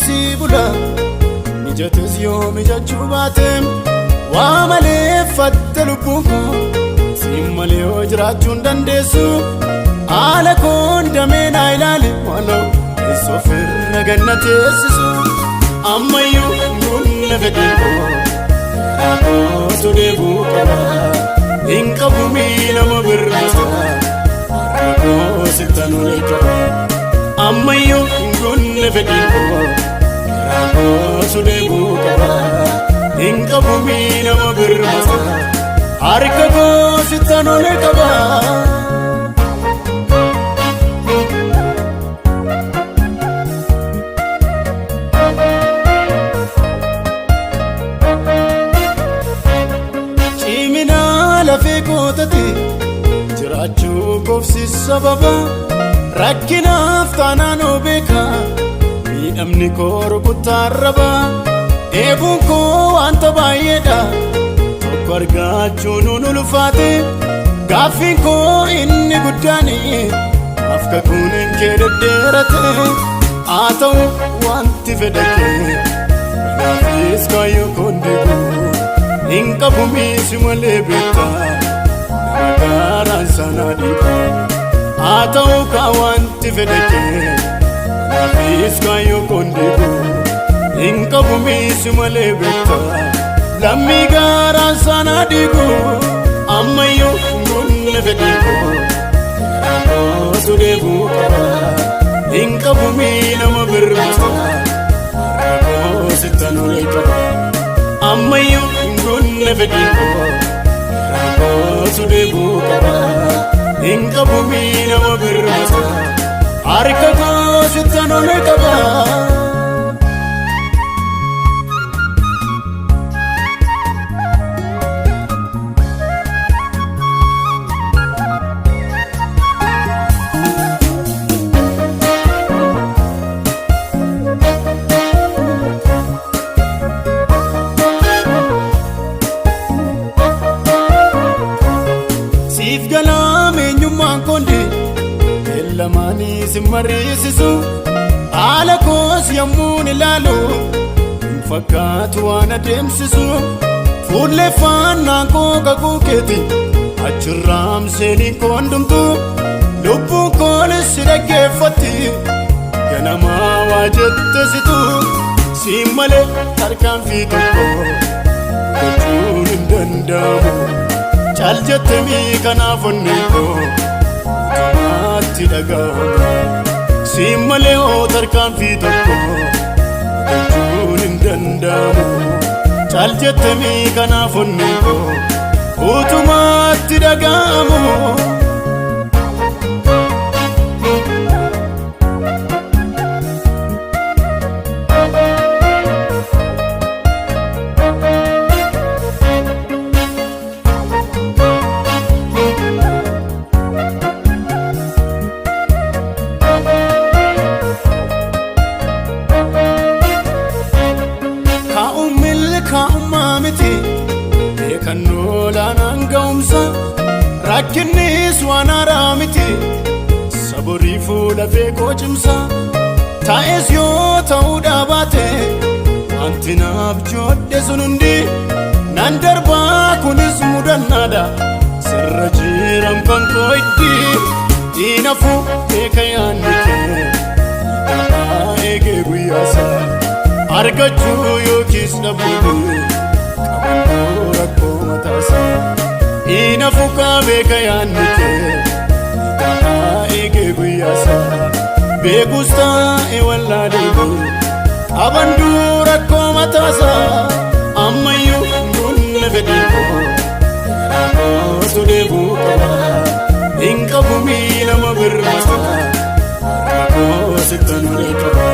si bula. Mijates yoo mijachuu baateem waa malee fatte lubbuun koo siin malee yoo jiraachuu hin dandeessu. Haala koon damee naa ilaali maaloo teessoo ofirra ganna teessisu. Ammayyuu humna fedhiin koo garaa kootu deebuu qaba. Hin qabu miila birmata harka koo sittan ol qaba. Ammayyuu humna fedhiin koo garaa kootu deebuu qaba. Hin qabu miila birmata harka koo sittan ol qaba. Cimina lafee kootati jiraachuu koofsi sababa rakkinaaf taanaan beeka miidhamni koo rukuttaan raba eebuun koo wanta baay'eedha tokko argachuun nun ulfaate gaaffiin koo inni guddaani maaf kakuun kee deddeerate haa ta'u wanti fedha kee kanaafis kaayyoo koon deebi'u. Hin qabu miisi malee beektaa nama gaaraan sana dhiiba. Haa ta'u kaa wanti fedha kee kanaafis kaayyoo koon deebi'u. Hin qabu miisi malee beektaa lammii gaaraan sana dhiibu. Ammayyuu humna fedhii koo garaa kootu deebuu qaba. Hin qabu miila birmata harka koo sittan ol qaba. Ammayyuu humna fedhii koo garaa kootu deebuu qaba. Hin qabu miila birmata harka koo sittan ol qaba. Siif galaam eenyummaan kondi beellamaanii si mariisisu haala koos yommuun ilaalu hin fakkaatu waan adeemsisu fuulleeffannaan koo kakuu keeti achirraam seeniin koondumtu lubbuun koonis si dhaggeeffatti ganamaa waa jette situ siin malee tarkaanfii tokko gochuun hin danda'amu. Caal jettemii kanaaf onneen koo guutummaatti dhaga'ama. Siin malee hoo tarkaanfii tokko gochuun hin danda'amu. Caal jettemii kanaaf onneen koo guutummaatti dhaga'amu. Kaa'uun milkaa'ummaa miti beekannoo olaanaan ga'umsa rakkinnis waan haaraa miti saborii fuula feekoo cimsa taa'es yoo ta'uu dhaabaate wanti naaf joodhe sun hundi nan darbaa kunis mudannaadha sirra jiran kan koo itti diinafu beeka yaanni kee ta'aa eegee guyyaasaa argachuu yookiis dhabuun qabandoo rakkoo mataasaa Inafu kaa beeka yaanni kee ta'aa eegee guyyaasaa beekus taa'e wallaalee qabanduu rakkoo mataasaa ammayyuu humna fedhii koo garaa kootu deebuu qaba. Hin qabu miila birmata harka koo sittan ol qaba.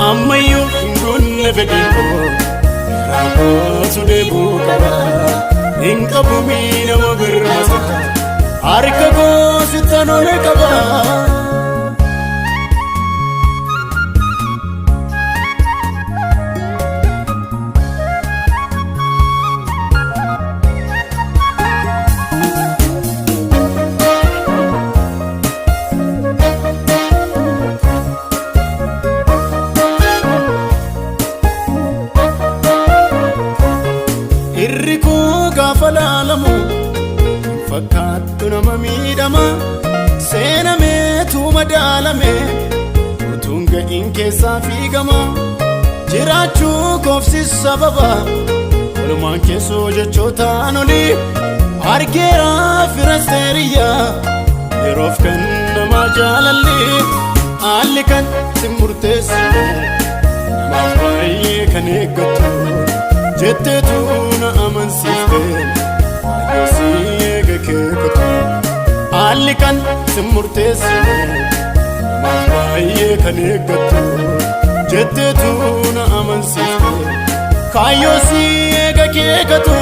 Ammayyuu humna fedhii koo garaa kootu deebuu qaba. Hin qabu miila birmata harka koo sittan ol qaba. Nama miidhama seenameetu madaalame, utuun ga'iin keessaa fiigama jiraachuu koofsis sababa walumaan keessoo jechootaan olii argeera firasteeriyyaa yeroof kan namaa jaalalli haalli kan si murteessu namaaf baay'ee kan eeggattu jetteetu na amansiifte baay'ee si eega keekatu. Haalli kan si murteessu namaaf baay'ee kan eeggattu jetteetu na amansiifte kaayyoo si eega keekatu.